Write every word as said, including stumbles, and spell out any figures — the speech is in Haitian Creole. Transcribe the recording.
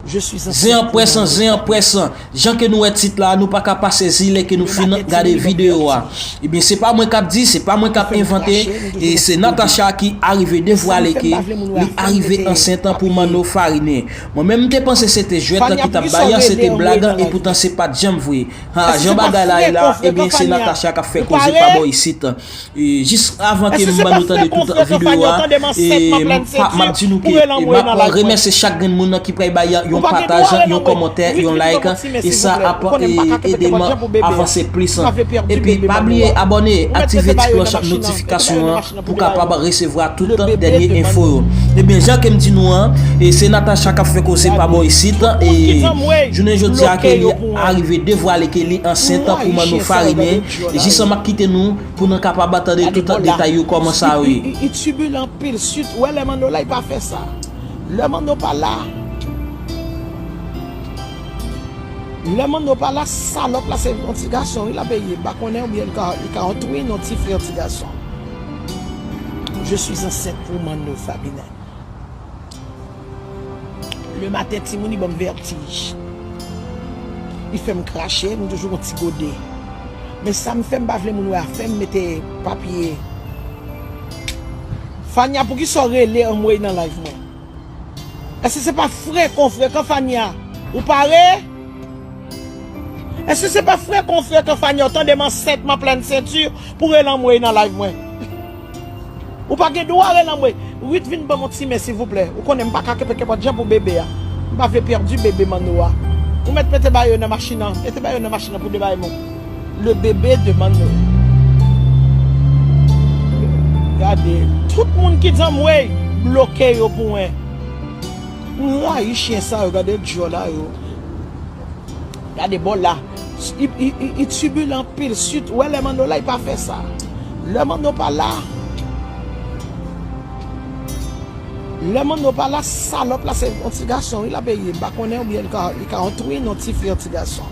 Zen an pwès, zen an pwès. Jan ke nou wè tit la, nou pa ka pa sezi lè ke nou fin gade videyo a. Ebyen, se pa mwen k ap di, se pa mwen k ap envante, e se Natacha ki arive devwale ke li arive ansent pou Manno Farine. Mwen menm, m te panse se te jwèt ki t ap bay, se te blag, e poutan se pa t janm vre. Ha, jan bagay la ye la, ebyen, se Natacha k ap fè koze pa bò isit. E jis avan ke m ban nou tande tout videyo a, e m ap di nou ke, e m ap remèsye chak grenn moun ki pral bay yon pataj, yon kòmantè, yon like, e sa ap ede m avanse plis. Epi pa bliye abòne, aktive ti klòch notifikasyon an pou kapab resevwa tout dènye enfo yo. Ebyen, jan ke m di nou an, e se Natacha k ap fè koze pa bò isit, e jounen jodi a ke li arive devwale ke li ansent pou Manno Farine, e jis an m ap kite nou pou nou kapab tande tout detay yo kòman sa ye. Li tibil anpil, sit, ou wè lè Manno la, li pa fè sa. Lè Manno pa la, lè Manno pa la, salòp la se yon ti gason, wi, l ap ye. M pa konnen oubyen li ka, li ka yon twin, yon ti frè, yon ti gason. Je suis enceinte pour Manno Farine. Le maten, timoun, li ban m vètij. Li fè m krache, m toujou gon ti gode. Men sa m fè, m pa vle moun wè afè m, mete papye. Fania, poukisa w rele anmwey nan live mwen? Èske se pa frekan, frekan, Fania? Ou pare? Èske se pa frekan, frekan, Fania? Ou tande m ansent, m an plèn senti, pou rele anmwey nan live mwen? Ou pa gen dwa rele anmwey. Ruth, vin ban m yon ti men, silvouplè. Ou konnen m pa ka kenbe kenpòt jan pou bebe a. M pa vle pèdi bebe Manno a. Ou mèt mete bagay yo nan machin nan. Mete bagay yo nan machin nan pou debare mwen. Le bébé de Manno. Gade. Tout moun ki di anmwey, bloke yo pou mwen. M rayi chen sa yo, gade djòl a yo. Gade bò la. I, i, i, i tibil anpil, sit, ou wè lè Manno la, li pa fè sa. Lè Manno pa la, lè Manno pa la, salòp la se yon ti gason, wi, l ap ye. M pa konnen oubyen li ka, li ka yon twin, yon ti fi, yon ti gason.